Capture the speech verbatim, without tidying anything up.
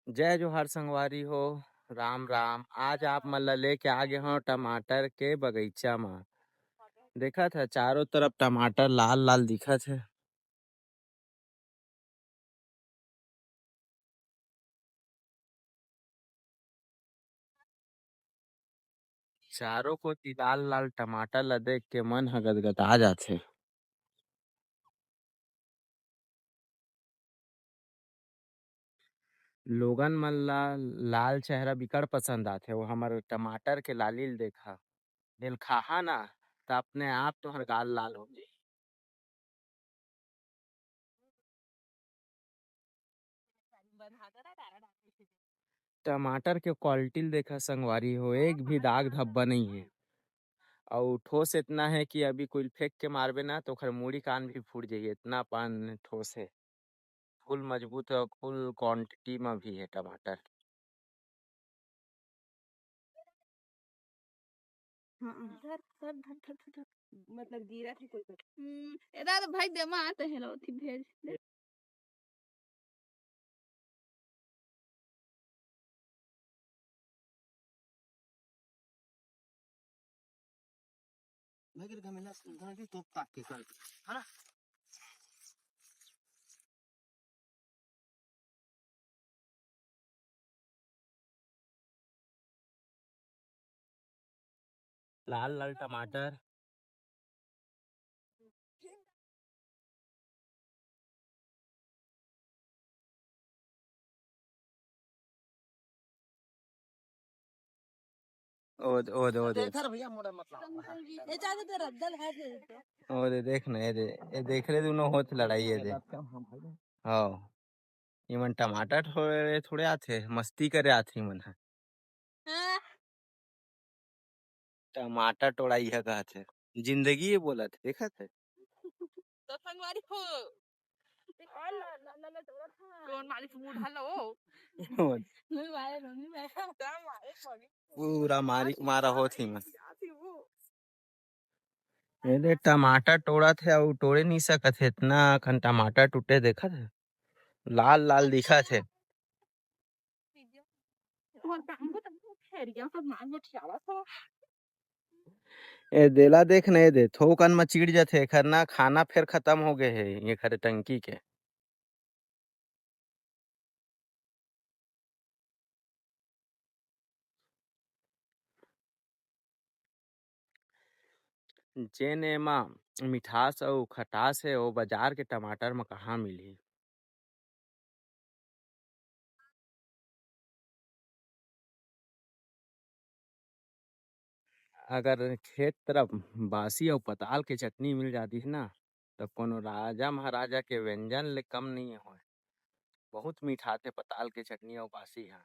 जय जोहार संगवारी हो, राम राम। आज आप मन ला लेके आ गे हों टमाटर के बगीचा म। देखत हे चारों तरफ टमाटर लाल लाल दिखत हे। चारों कोती लाल लाल टमाटर ला देख के मन ह गदगदा जाथे। लोगन मन ला लाल चेहरा बिकट पसंद आथे। वो हमर टमाटर के लाली ल देखा, एल खाहा ना, त अपने आप तोहर गाल लाल हो जाही। टमाटर के क्वालिटी ल देखा संगवारी हो, एक भी दाग धब्बा नहीं है। अउ ठोस इतना है कि अभी कोई फेंक के मारबे ना, तो ओकर मुड़ी कान भी फूट जाही, इतना पान ठोस है। फुल मजबूत है, फुल क्वांटिटी में भी है टमाटर। हाँ, धर, धर, धर, धर, धर, धर। मतलब, गिरा थी कोई पर। हम्म, ए दादा, भाई, दे, माँ, तो हेलो, थी भेज दे। भाई, गिर गया, मिला, सुन, धर के तोप ताक के कर, है ना? लाल लाल टमाटर। ओ दे, ओ दे, ओ दे। देख, धर भैया, मोड़ा मत लाओ। ये चाहे तो रद्दल है, दे दे। ओ दे, देख ना, ये दे, ये देख ले, दोनों होत लड़ाई, ये दे। हाँ, ये मन टमाटर थोड़े, थोड़े आथे, मस्ती करे आथे ये मन ह। हाँ। टमाटर टोड़ाई ह कहत हे। जिंदगी ये बोलत हे, देखत हे। तो संगवारी हो। कौन मालिक मुंह ढालो? कौन? नहीं मारे, नहीं मारे। पूरा मालिक मारा होत ही मस्त। ये दे टमाटर टोड़त हे अउ टोड़े नहीं सकत हे, इतना अकन टमाटर टूटे देखत हे, लाल लाल दिखत हे। ए देला देख न, ए दे थोकन म चिड़ जथे, एखर ना खाना फेर खतम हो गे हे एखर टंकी के। जेन एमा मिठास अउ खटास हे, ओ बजार के टमाटर म कहाँ मिलही? अगर खेत तरफ बासी अउ पताल के चटनी मिल जातिस ना, त कोनो राजा महाराजा के व्यंजन ले कम नइ होय। बहुत मीठाथे पताल के चटनी अउ बासी ह।